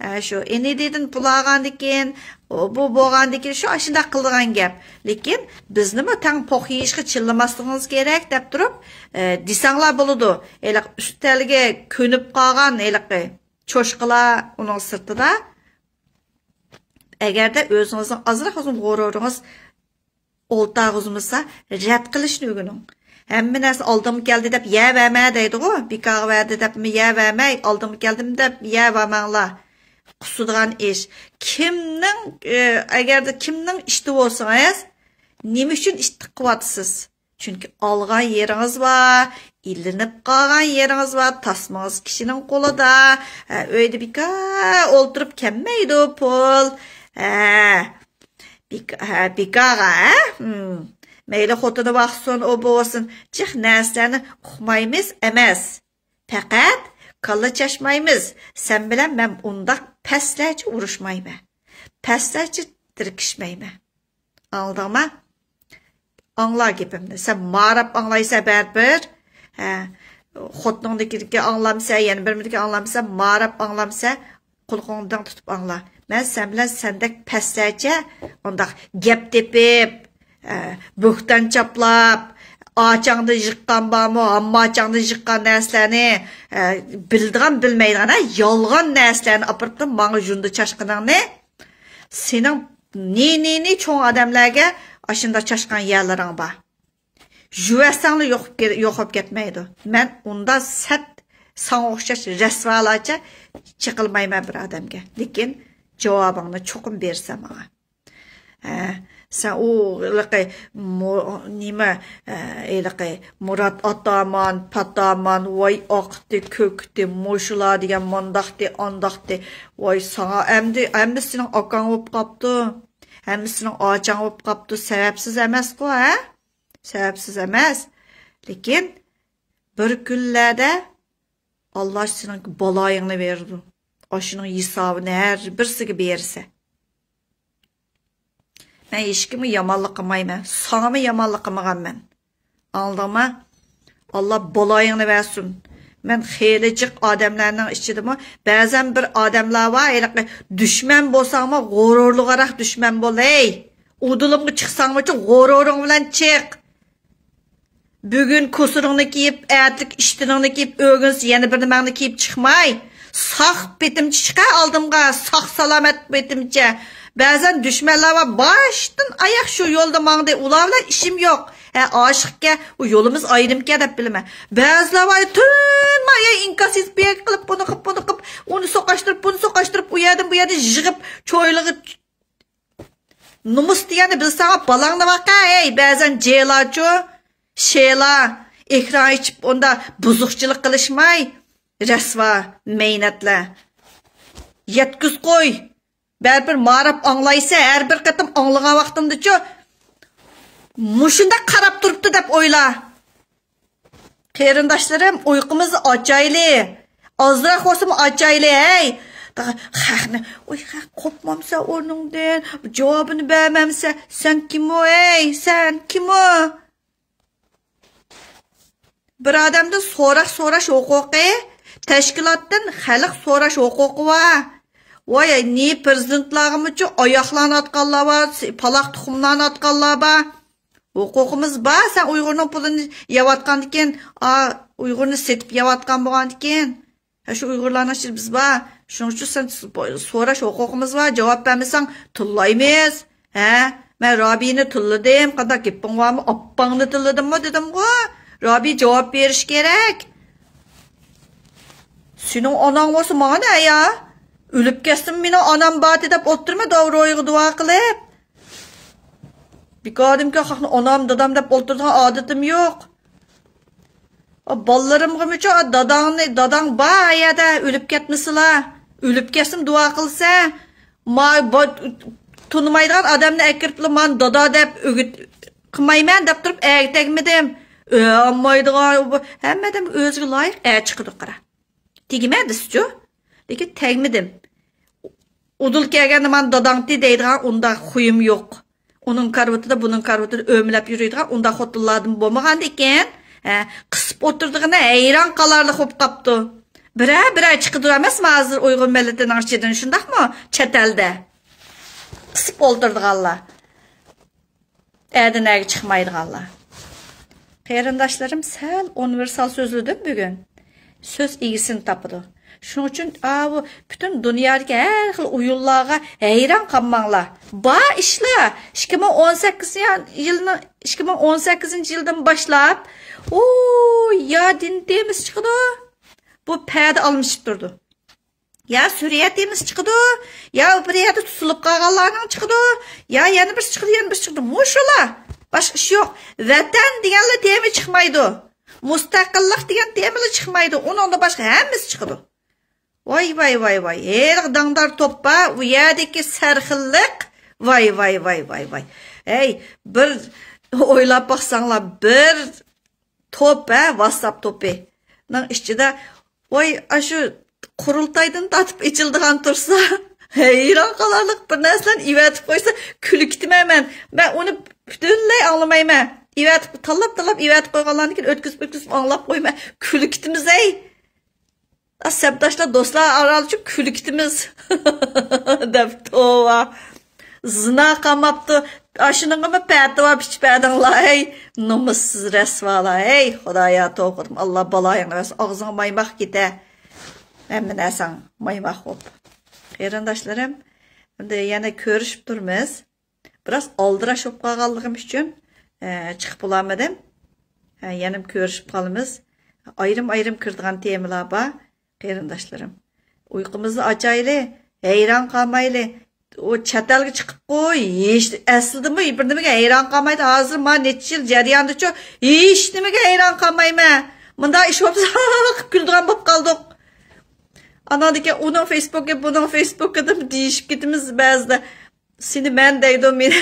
ئە، شۇ ئېنىدىدىن پۇل ئالغاندىكىن، ئۇ، بۇ بولغاندىكىن شۇ ئاشۇنداق قىلىدىغان گەپ. لېكىن بىزنىمۇ تەڭ پوق يېيىشقا چىللىماسلىقىڭىز كېرەك دەپ تۇرۇپ، ئە، دېسەڭلار بولىدۇ. ھېلىقى ئۈستەلگە كۆنۈپ قالغان ھېلىقى چوشقىلار ئۇنىڭ سىرتىدا. ئەگەردە ئۆزىڭىزنىڭ ئازراق بولسىمۇ غۇرۇرىڭىز ئولتاغۇزمىسا، رەت قىلىشنى ئۆگىنىڭ. ھەممە نەرسە ئالدىمغا كەلدى دەپ يەۋەرمە دەيدىغۇ. بىكارغا بەردى دەپمۇ يەۋەرمەي، ئالدىمغا كەلدىمۇ دەپ يەۋەرمەڭلار. قۇسىدىغان ئىش. كىمنىڭ، ئە، ئەگەردە كىمنىڭ ئىتى بولسىڭىز، نېمە ئۈچۈن ئىتتىق قىلىۋاتىسىز؟ چۈنكى ئالغان يېرىڭىز بار، ئىلىنىپ قالغان يېرىڭىز بار، تاسمىڭىز كىشىنىڭ قولىدا. ھە، ئۆيدە بىكار ئولتۇرۇپ كەلمەيدۇ پۇل. ھە، بىك-، ھە، بىكارغا، ھە؟ ھىم. مەيلى خوتۇنى باقسۇن، ئۇ بولسۇن. جىق نەرسىلەرنى ئۇقمايمىز ئەمەس. پەقەت كاللا چاچمايمىز. سەن بىلەن مەن ئۇنداق پەسلەرچە ئۇرۇشمايمەن. پەسلەرچە تىركىشمەيمەن. ئاڭلىدىڭما؟ ئاڭلا گېپىمنى. سەن ماراپ ئاڭلايسەن بەرىبىر. ھە، خوتۇنۇڭدىكىدىكى ئاڭلامسەن، يەنە بىرىمدىكى ئاڭلامسەن، ماراپ ئاڭلامسەن، قۇلىقىڭدىن تۇتۇپ ئاڭلا. مەن سەن بىلەن سەندەك پەسلەرچە ئۇنداق گەپ تېپىپ، ھە، بۆھتان چاپلاپ، ئاچاڭدىن يىغقان بارمۇ، ھامماچاڭدىن يىغقان نەرسىلەرنى، ھە، بىلىدىغان، بىلمەيدىغان، ھە، يالغان نەرسىلەرنى ئاپىرىپ ماڭا يۇندى چاشقىنىڭنى. سېنىڭ نى نى نى چوڭ ئادەملەرگە ئاشۇنداق چاشقان يەرلىرىڭ بار. يۇۋەرسەڭلا يوقاپ كەتمەيدۇ. مەن ئۇندا سەت ساڭا ئوخشاش رەسۋالارچە چېقىلمايمەن بىر ئادەمگە. لېكىن جاۋابىڭنى چوقۇم بېرىسەن ماڭا. ھە، سەن ئۇ ھېلىقى مۇ-، نېمە، ھە، ھېلىقى مۇرات ئاتامان، پاتامان، ۋاي ئاقتى، كۆكتى، مۇشۇلار دېگەن مانداقتى، ئانداقتى. ۋاي ساڭا ئەمدى، ئەمدى سېنىڭ ئاكاڭ بولۇپ قاپتۇ. ئەمدى سېنىڭ ئاچاڭ بولۇپ قاپتۇ. سەۋەبسىز ئەمەسقۇ، ھە؟ سەۋەبسىز ئەمەس. لېكىن بىر كۈنلەردە ئاللا سېنىڭ بالايىڭنى بېرىدۇ. ئاشۇنىڭ ھېسابىنى ھەر بىرسىگە بېرىسەن. مەن ھېچكىمگە يامانلىق قىلمايمەن. ساڭىمۇ يامانلىق قىلمىغانمەن. ئاڭلىدىڭما؟ ئاللا بالايىڭنى بەرسۇن. مەن خېلى جىق ئادەملەرنىڭ ئىچىدىمۇ بەزەن بىر ئادەملەر بار، ھېلىقى دۈشمەن بولساڭمۇ غۇرۇرلۇقراق دۈشمەن بول، ھەي. ئۇدۇلۇمغا چىقساڭمۇچۇ غۇرۇرۇڭ بىلەن چىق. بۈگۈن كوسۇرۇڭنى كىيىپ، ئەتىلىك ئىشتىنىڭنى كىيىپ، ئۆگۈنسە يەنە بىر نېمەڭنى كىيىپ چىقماي، ساق پېتىمچە چىقە ئالدىمغا، ساق سالامەت پېتىمچە. بەزەن دۈشمەنلەر بار، باشتىن ئاياق شۇ يولدا ماڭدى، ئۇلار بىلەن ئىشىم يوق. ھە، ئاشىقكە، ئۇ يولىمىز ئايرىمكەن دەپ بىلىمەن. بەزىلەر بار، تۈنماي ئىنكاس يېزىپ، بۇ يەرگە قىلىپ، بۇنى قىلىپ، بۇنى قىلىپ، ئۇنى سوقاشتۇرۇپ، بۇنى سوقاشتۇرۇپ، ئۇ يەردىن بۇ يەردىن يىغىپ، چويلىغا نومۇس دېگەننى بىلسەڭ، بالاڭنى باقە، ھەي، بەزەن جېلاچۇ، شېلا، ئېكران ئېچىپ ئۇندا بۇزۇقچىلىق قىلىشماي، رەسۋا، مەينەتلەر. يەتكۈز قوي. بەرىبىر ماراپ ئاڭلايسەن، ھەر بىر قېتىم ئاڭلىغان ۋاقتىڭدىچۇ، مۇشۇنداق قاراپ تۇرۇپتۇ دەپ ئويلا. قېرىنداشلىرىم، ئۇيقۇمىزنى ئاچايلى. ئازراق بولسىمۇ ئاچايلى، ھەي. خەقنى، ئۇي، خەق قوپمامسەن ئورنۇڭدىن، جاۋابىنى بەرمەمسەن، سەن كىم ئۇ، ھەي، سەن كىم ئۇ؟ بىر ئادەمدىن سوراق سوراش ھوقۇقى، تەشكىلاتتىن خەلق سوراش ھوقۇقى بار. ۋاي، نى پىرېزىدېنتلارغىمۇچۇ ئاياقلارنى ئاتقانلار بار، پالاق تۇخۇملارنى ئاتقانلار بار. ھوقۇقىمىز بار، سەن ئۇيغۇرنىڭ پۇلىنى يەۋاتقاندىكىن، ئا، ئۇيغۇرنى سېتىپ يەۋاتقان بولغاندىكىن، ھە، شۇ ئۇيغۇرلارنىڭ ئىچىدە بىز بار. شۇنىڭ ئۈچۈن سەن سوراش ھوقۇقىمىز بار، جاۋاب بەرمىسەڭ تىللايمىز. ھە، مەن رابىينى تىللىدىم، قانداق گېپىڭ بارمۇ؟ ئاپپاڭنى تىللىدىممۇ دېدىمغۇ؟ رابىي جاۋاب بېرىشى كېرەك. سېنىڭ ئاناڭ بولسا ماڭا نە يا؟ ئۆلۈپ كەتسىمۇ مېنىڭ ئانام بار دەپ ئولتۇرما، داۋ روھىغا دۇئا قىلىپ. بىكاردىمكى خەقنى ئانام، دادام دەپ ئولتۇرىدىغان ئادىتىم يوق. ئا، بالىلىرىمغىمۇچۇ، ئا، داداڭنى، داداڭ بار يەردە، ئۆلۈپ كەتمىسىلا. ئۆلۈپ كەتسىمۇ دۇئا قىلسا. ما، با-، تونۇمايدىغان ئادەمنى ئەكىرىپلا، مانا دادا دەپ ئۈگۈت قىلمايمەن دەپ تۇرۇپ ئەگە تەگمىدىم. ئۆ، ئالمايدىغان، بۇ ھەممە ئادەمگە ئۆزىگە لايىق ئە چىقىدۇ، قارا. تېگىمە دېسىچۇ. لېكىن تەگمىدىم. ئۇدۇل كەلگەندە مانا داداڭتى دەيدىغان ئۇنداق خۇيۇم يوق. ئۇنىڭ كارىۋىتىدا، بۇنىڭ كارىۋىتىدا ئۆمىلەپ يۈرىدىغان ئۇنداق خوتۇنلاردىن بولمىغاندىكىن، ھە، قىسىپ ئولتۇرىدىغىنى ھەيران قالارلىق بولۇپ قاپتۇ. بىرەر، بىرەر چىقىدۇ ئەمەسمۇ ھازىر ئۇيغۇر مىللىتىنىڭ ئىچىدىن، شۇنداقمۇ؟ چەت ئەلدە قىسىپ ئولتۇرىدىغانلار. ئەدىنەگە چىقمايدىغانلار. قېرىنداشلىرىم، سەل ئۇنىۋېرسال سۆزلىدىم بۈگۈن. سۆز ئىگىسىنى تاپىدۇ. شۇنىڭ ئۈچۈن، ئاۋۇ پۈتۈن دۇنيادىكى ھەر خىل ئويۇنلارغا ھەيران قالماڭلار. بار ئىشلار. ئىككى مىڭ ئون سەككىزىنچى يىلنىڭ، ئىككى مىڭ ئون سەككىزىنچى يىلدىن باشلاپ، ئۇ يا دىن تېمىسى چىقىدۇ، بۇ پەدە ئالمىشىپ تۇرىدۇ. يا سۈرىيە تېمىسى چىقىدۇ، يا بىر يەردە تۇتۇلۇپ قالغانلارنىڭ چىقىدۇ، يا يەنە بىرسى چىقىدۇ، يەنە بىرسى چىقىدۇ. مۇشۇلا. باشقا ئىش يوق. ۋەتەن دېگەنلا تېما چىقمايدۇ. مۇستەقىللىق دېگەن تېمىلا چىقمايدۇ. ئۇنىڭدىن باشقا ھەممىسى چىقىدۇ. ۋاي، ۋاي، ۋاي، ۋاي. ھېلىقى داڭدار توپا، ئۇ يەردىكى سەرخىللىق. ۋاي، ۋاي، ۋاي، ۋاي، ۋاي. ھەي، بىر ئويلاپ باقساڭلار، بىر توپ، ھە، ۋاتساپ توپىنىڭ ئىچىدە، ۋاي، ئاشۇ قۇرۇلتايدىن تارتىپ ئېچىلىدىغان تۇرسا، ھەيران قالارلىق بىر نەرسىلەرنى ئېۋەتىپ قويسا، كۈلۈپ كېتىمەن مەن. مەن ئۇنى پۈتۈنلەي ئاڭلىمايمەن. ئېۋەتىپ، تاللاپ، تاللاپ ئېۋەتىپ قويغانلارنىڭكىنى ئۆتكۈزۈپ، ئۆتكۈزۈپ ئاڭلاپ قويىمەن. كۈلۈپ كېتىمىز، ھەي. سەپداشلار، دوستلار ئارالىچۇ كۈلۈپ كېتىمىز. دەپ توۋا. زىنا قالماپتۇ. ئاشۇنىڭغىمۇ پەتىۋا پىچ پەدىڭلار، ھەي. نومۇسسىز رەسۋالار، ھەي. خۇدايا، توۋا قىلدىم. ئاللا بالايىڭنى بەرسۇن. ئاغزىڭغا مايماق كېتە. ھەممە نەرسەڭ مايماق بوپ. قېرىنداشلىرىم، ئەمدى يەنە كۆرۈشۈپ تۇرىمىز. بىراز ئالدىراش بولۇپ قالغانلىقىم ئۈچۈن، ئە، چىقىپ بولالمىدىم. ئە، يەنە كۆرۈشۈپ قالىمىز. ئايرىم-ئايرىم كىرىدىغان تېمىلار بار، قېرىنداشلىرىم. ئۇيقۇمىزنى ئاچايلى، ھەيران قالمايلى. ئۇ چەت ئەلگە چىقىپقۇ، ھېچ، ئەسلىدىمۇ بىر نېمىگە ھەيران قالمايدۇ. ھازىر ما نەچچە يىل جەريانىدىچۇ ھېچ نېمىگە ھەيران قالمايمەن. مۇنداق ئىش بولسا قىلىپ كۈلىدىغان بولۇپ قالدۇق. ئاناندىكى ئۇنىڭ فېيسبۇكى، بۇنىڭ فېيسبۇكى دەپ دېيىشىپ كېتىمىز بەزىدە. سېنى مەن دەيدۇ، مېنى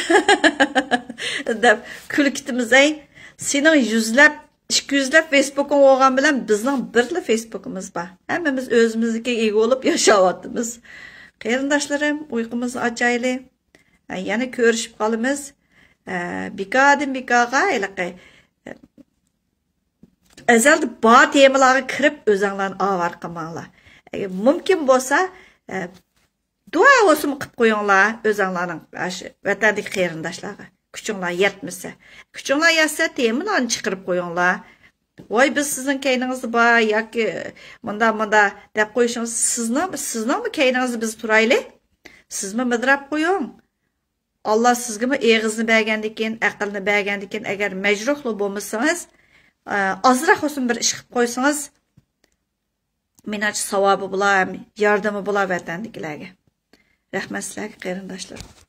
دەپ كۈلۈپ كېتىمىز. ئەي، سېنىڭ يۈزلەپ، ئىككى يۈزلەپ فېيسبۇكۇڭ بولغان بىلەن بىزنىڭ بىرلا فېيسبۇكىمىز بار. ھەممىمىز ئۆزىمىزنىڭكىگە ئىگە بولۇپ ياشاۋاتىمىز. قېرىنداشلىرىم، ئۇيقۇمىزنى ئاچايلى. ئە، يەنە كۆرۈشۈپ قالىمىز. ئە، بىكاردىن بىكارغا ھېلىقى، ئە، ئەزەلدە بار تېمىلارغا كىرىپ ئۆزەڭلارنى ئاۋارە قىلماڭلار. ئەگەر مۇمكىن بولسا، ئە، دۇئا بولسىمۇ قىلىپ قويۇڭلار ئۆزەڭلارنىڭ ئاشۇ ۋەتەندىكى قېرىنداشلارغا. كۈچۈڭلار يەتمىسە. كۈچۈڭلار يەتسە، تېمىلارنى چىقىرىپ قويۇڭلار. ۋاي، بىز سىزنىڭ كەينىڭىزدە بار ياكى مۇنداق، مۇنداق دەپ قويۇشىڭىز، سىزنىڭ، سىزنىڭمۇ كەينىڭىزدە بىز تۇرايلى. سىزمۇ مىدىراپ قويۇڭ. ئاللا سىزگىمۇ ئېغىزنى بەرگەندىكىن، ئەقىلنى بەرگەندىكىن، ئەگەر مەجرۇھلا بولمىسىڭىز، ئە، ئازراق بولسۇن بىر ئىش قىلىپ قويسىڭىز، مېنىڭچە ساۋابى بولا، ياردىمى بولا ۋەتەندىكىلەرگە. رەھمەت سىلەرگە، قېرىنداشلىرىم.